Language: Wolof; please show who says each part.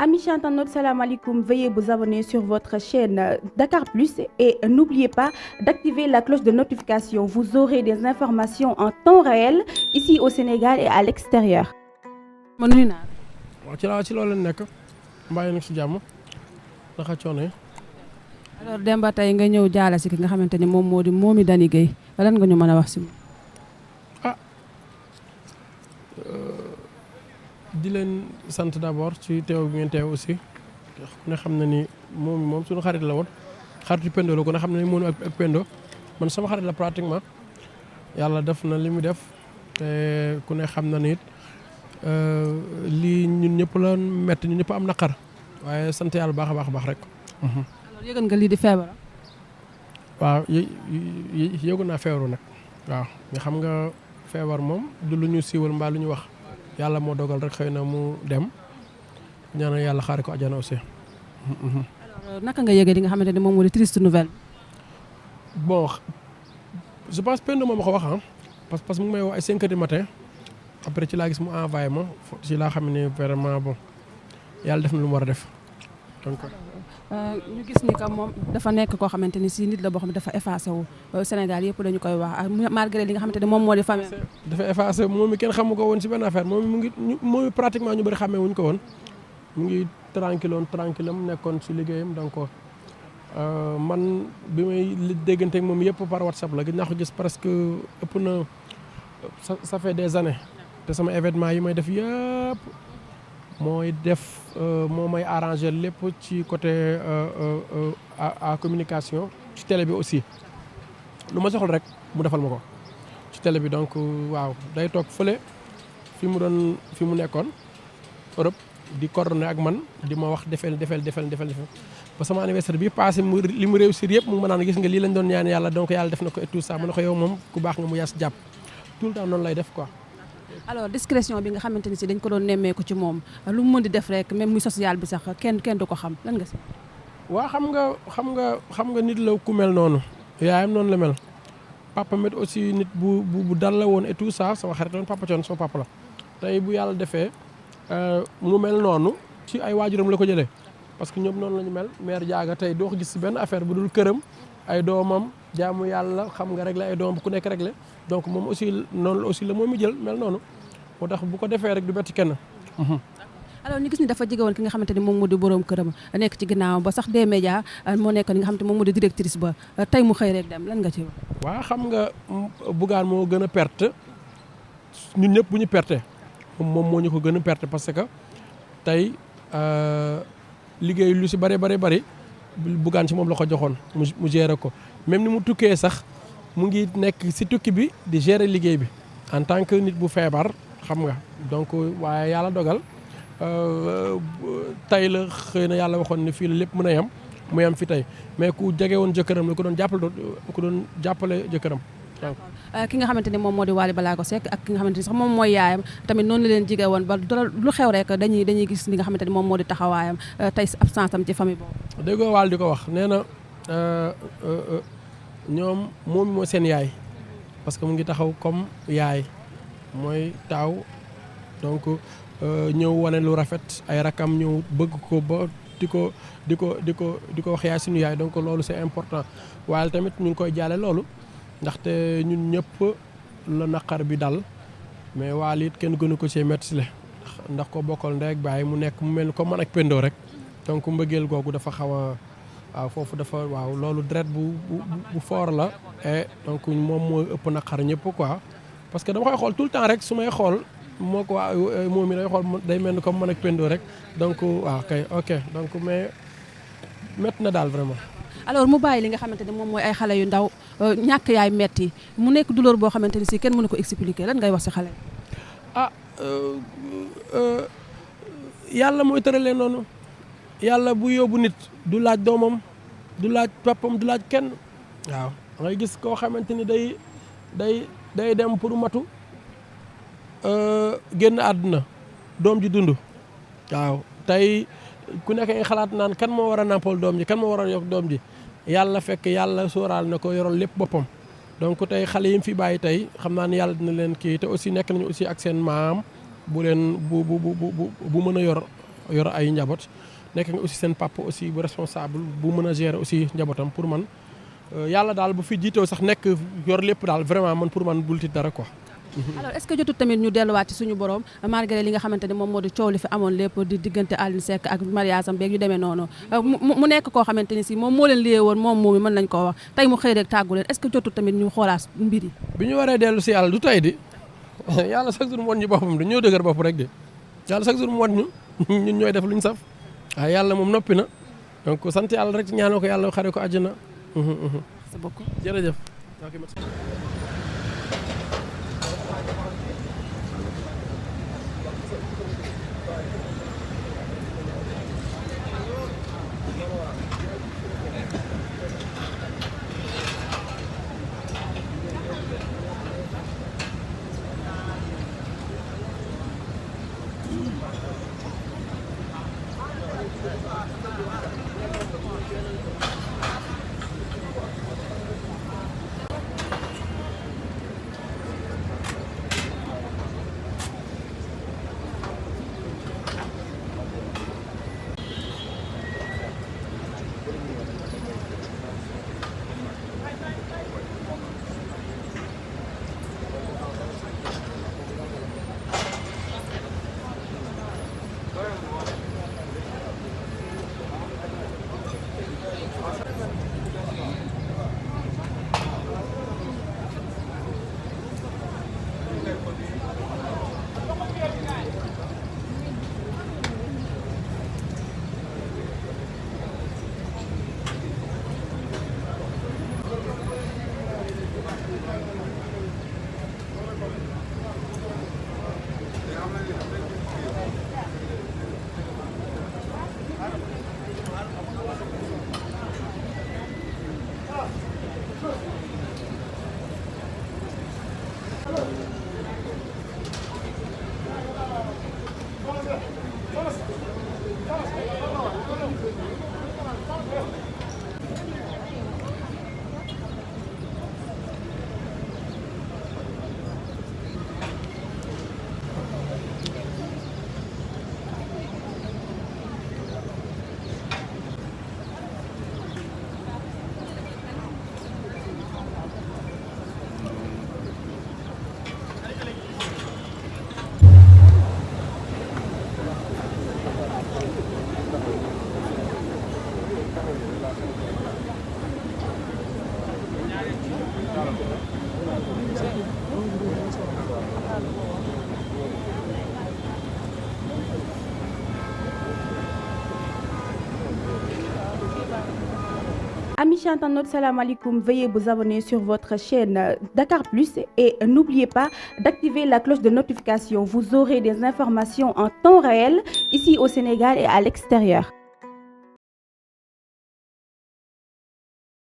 Speaker 1: Amis internautes, salam alaikum. Veuillez vous abonner sur votre chaîne Dakar Plus et n'oubliez pas d'activer la cloche de notification. Vous aurez des informations en temps réel ici au Sénégal et à l'extérieur.
Speaker 2: man nuyu naa
Speaker 3: waaw ci loolu lañ nekk mbaa nag si jàmm naka coono yi.
Speaker 2: alors Demba tey nga ñëw jaala si ki nga xamante ni moom moo di Momy Dany Gueye lan nga ñu mën a wax si moom.
Speaker 3: Di leen sant d'abord ci teew bi ngeen teew aussi ku ne xam na ni moom suñu xarit la woon xaritu Pendo la ku ne xam na ni Momy ak Pendo man sama xarit la pratiquement yàlla def na li mu def te ku ne xam na ni it lii ñun ñëpp la metti ñun ñëpp am naqar waaye sant yàlla baax a baax rek.
Speaker 2: alors yëgal nga lii di feebar.
Speaker 3: waaw yëgu naa feebaru nag waaw nga xam nga feebar moom du lu ñu siiwal mbaa lu ñu wax yàlla moo dogal rek xëy na mu dem ñaanal yàlla xaare ko àjjana aussi.
Speaker 2: alors naka nga yëgee li nga xamante ni moom moo di triste nouvelle.
Speaker 3: bon je pense Pendo moom ma ko wax parce que mu ngi may woo ay 5 heures du matin après ci laa gis mu envoyé ma ci laa xam ne vraiment bon yàlla def na lu mu war a def donc.
Speaker 2: ñu gis ni que moom dafa nekk koo xamante ni si nit la boo xam ne dafa effacé wu Sénégal yëpp dañu koy wax malgré li nga xamante ne moom moo di famille.
Speaker 3: dafa effacé moom mi kenn xamu ko woon si benn affaire moom pratiquement ñu bëri xamee wuñ ko woon mu ngi tranquille am nekkoon si liggéeyam donc man bi may déggante ak moom yëpp par WhatsApp la gis naa ko gis presque ëpp na ça fait des années te sama événement yi may def yëpp moo may arrangé lépp ci côté à communication ci télé bi aussi lu ma soxla rek mu defal ma ko ci télé bi donc waaw day toog fële fi mu nekkoon Europe di coordonné ak man di ma wax defel ba sama anniversaire bi passé li mu réussir yëpp mu ma naan gis nga lii lañ doon ñaan yàlla donc yàlla def na ko et tout ça ma ne ko yow moom ku baax nga mu yaas jàpp tout le temps noonu lay def quoi.
Speaker 2: alors discrétion bi nga xamante ni si dañ ko doon nemmeeku ci moom lu mu mën di def rek même muy social bi sax kenn du ko xam lan nga si.
Speaker 3: waaw xam nga nit la ku mel noonu yaayam noonu la mel papa met aussi nit bu dal la woon et tout ça sama xarit woon papa Thione sama papa la tey bu yàlla defee mu mel noonu ci ay waajuram la ko jëlee parce que ñoom noonu la ñu mel mère Diaga tey doo ko gis si benn affaire bu dul këram ay doomam jaamu yàlla xam nga réglé ay doomam bu ku nekk réglé donc moom aussi noonu aussi la moom mi jël mel noonu moo tax bu ko defee rek du betti kenn.
Speaker 2: alors ñu gis ni dafa jege woon ki nga xamante ni moom moo di borom këram nekk ci ginnaaw ba sax des médias moo nekk li nga xamante ni moom moo di directrice ba tey mu xëy rek dem lan nga ci wax.
Speaker 3: waaw xam nga Bougane moo gën a perte ñun ñëpp bu ñu perte moom moo ñu ko gën a perte parce que tey liggéey lu si bari Bougane ci moom la ko joxoon mu gérer ko même ni mu tukkee sax mu ngi nekk si tukki bi di gérer liggéey bi en tant que nit bu feebar xam nga donc waaye yàlla dogal tey la xëy na yàlla waxoon ne fii la lépp mën a yem mu yem fi tey mais ku jege woon jëkkëram la ku doon jàppale jëkkëram waaw.
Speaker 2: ki nga xamante ni moom moo di Wally Ballago Seck ak ki nga xamante ni sax moom mooy yaayam tamit noonu la leen jige woon ba lu xew rek dañuy gis li nga xamante ni moom moo di taxawaayam tey absence am ci famille boobu.
Speaker 3: déggoo Wally di ko wax nee na ñoom moom mooy seen yaay parce que mu ngi taxaw comme yaay mooy taaw donc ñëw wane lu rafet ay rakam ñëw bëgg ko ba di ko wax yaay suñu yaay donc loolu c'est important waaye tamit ñu ngi koy jaale loolu ndaxte ñun ñëpp la naqar bi dal mais Wally it kenn gënu ko ci metti le ndax ko bokkal ndey ak baay mu nekk mu mel ni comme man ak Pendo rek donc mbëggeel googu dafa xaw a waaw foofu dafa waaw loolu deret bu fort la et donc moom mooy ëpp naqar ñëpp quoi parce que dama koy xool tout le temps rek su may xool moo ko waa moom mi day xool day mel ni comme man ak Pendo rek donc waaw kay ok donc mais métti na daal vraiment.
Speaker 2: alors mu bàyyi li nga xamante ni moom mooy ay xale yu ndaw ñàkk yaay metti mu nekk douleur boo xamante ni si kenn mënu ko expliquer lan ngay wax si xale.
Speaker 3: yàlla mooy tëralee noonu yàlla bu yóbbu nit du laaj doomam du laaj papam du laaj kenn waaw ngay gis koo xamante ni day dem pour matu génn àdduna doom ji dund waaw tey ku nekk ay xalaat naan kan moo war a nàmpal doom ji kan moo war a yokk doom ji yàlla fekk yàlla sóoraal na ko yoroon lépp boppam donc tey xale yi mu fi bàyyi tey xam naa ni yàlla dina leen kii te aussi nekk nañu aussi ak seen maam bu leen bu mën a yor yor ay njaboot nekk nga aussi seen papa aussi bu responsable bu mën a gérer aussi njabootam pour man yàlla daal bu fi jiitoo sax nekk yor lépp daal vraiment man pour man bul tiit dara quoi.
Speaker 2: alors est-ce que jotul tamit ñu delluwaat ci suñu borom malgré li nga xamante ne moom moo di coow li fi amoon lépp di diggante Alioune Seck ak mariage am beeg yu demee noonu mu nekk koo xamante ni si moom moo leen liyee woon moom moomi mën nañ koo wax tey mu xëy rek tàggu leen est-ce que jotul tamit ñu xoolaat mbir yi.
Speaker 3: bi ñu waree dellu si yàlla du tey di yàlla chaque jour mu wan ñu boppam de ñoo dëgër bopp rek de yàlla chaque jour mu wan ñu ñun ñooy def lu ñu saf waaye yàlla moom noppi na donc sant yàlla rek ñaanoo ko yàlla xare ko àjjana.
Speaker 2: merci beaucoup
Speaker 3: jërëjëf.
Speaker 1: Amis internautes, salam alaikum. Veuillez vous abonner sur votre chaîne Dakar Plus et n'oubliez pas d'activer la cloche de notification. Vous aurez des informations en temps réel ici au Sénégal et à l'extérieur.